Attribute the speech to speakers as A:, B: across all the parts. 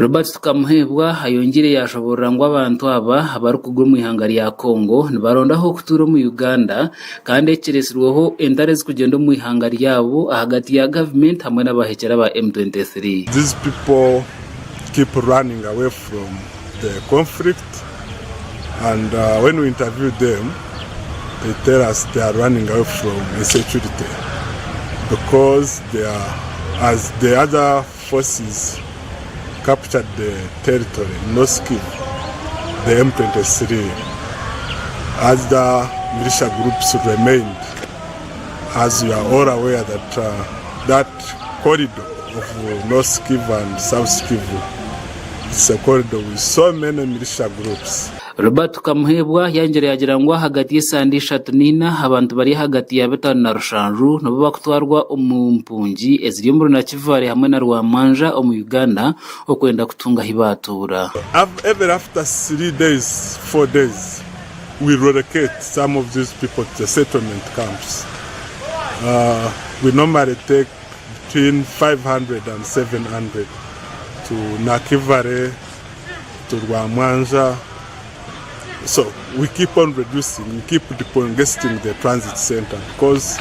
A: Robert Tukamuheebwa ayongiire yaashoboorora ngu abantu aba abarikuruga omu ihanga rya Congo nibaronda ah'okutuura omu Uganda kandi eki kiretsirweho entaro ezikugyenda omu ihanga ryabo ahagati ya gavumenti hamwe n'abahekyera ba M23.
B: These people keep running away from the conflict and when we interview them they tell us they are running away from insecurity because they are as the other forces captured the territory in North Kivu, the M23 other militia groups remained as you are all aware that that corridor of North Kivu and South Kivu it's a corridor with so many militia groups.
A: Robert Tukamuheebwa yayongyera yaagira ngu ahagati y'esande ishatu n'eina abantu bari ahagati ya bitaano na rushanju nibo barikutwarwa omu mpungi eziri omuri Nakivale hamwe na Rwamwanja omu Uganda okwenda kutunga ahi baatuura.
B: Every after 3 days, 4 days we relocate some of these people to the settlement camps. We normally take between 500 and 700 to Nakivale, to Rwamwanja. So we keep on reducing, we keep decongesting the transit center because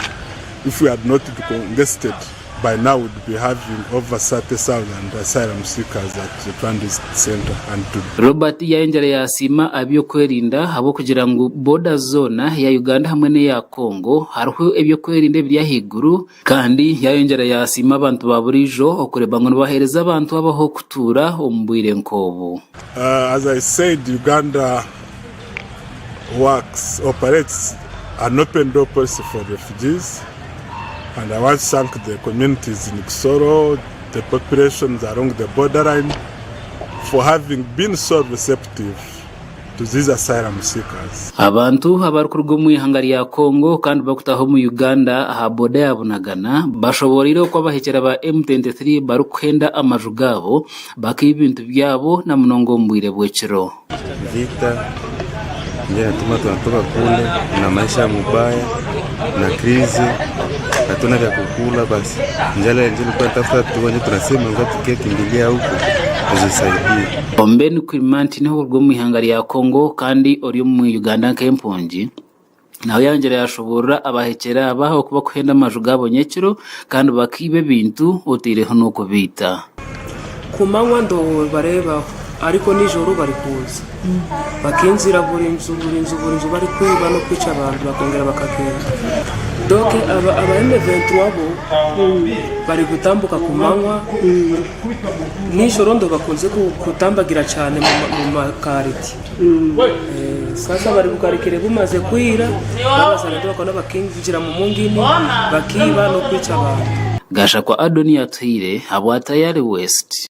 B: if we had not decongested, by now we'd be having over 30,000 asylum seekers at the transit center and to
A: Robert yayongyera yasiima ab'ebyokwerinda ahabw'okugira ngu boda zoona eya Uganda hamwe n'eya Congo hariho ebyokwerinda ebiri ahaiguru kandi yayongyera yasiima abantu ba buriijo okureeba ngu nibaheereza abantu aba ah'okutuura omu bwire nk'obu.
B: As I said, Uganda works, operates an open door policy for refugees and I want to thank the communities in Kisoro, the populations along the borderline for having been so receptive to these asylum seekers.
A: Abantu abarikuruga omu ihanga rya Congo kandi barikutaaha omu Uganda aha boda ya Bunagana bashoboreire oku abahekyera ba M23 barikuhenda amaju gaabo bakaiba ebintu byabo na munonga omu bwire bw'ekiro.
C: Vita ndio inatuma tunatoka kule na maisha mubaya na krizi, hatuna vya kukula, basi njala ndio ilikuwa tafuta tuone, tunasema ngo tukie kimbilia huko tuzisaidie.
A: Ombeni Clement niwe oruga omu ihanga rya Congo kandi ori omu Uganda nk'empungi nawe yayongyera yashoboorora abahekyera aba oku bakuhenda amaju gaabo nyekiro kandi bakaiba ebintu oteireho n'okubaita.
D: Ku manywa ndobareebaho ariko nijoro bari kuza bakinjira buri nzu buri nzu buri nzu bari kwiba no kwica abantu bakongera bakagenda. Donc aba aba M23 bo bari gutambuka ku manywa nijoro ndo bakunze kutambagira cyane mu makariti. Sasa bari bukarikire bumaze kwira babazana bakona bakinjira mu mungini bakiba no kwica abantu.
A: Gashakwa Adonia Atuhaire habwa Tayari West.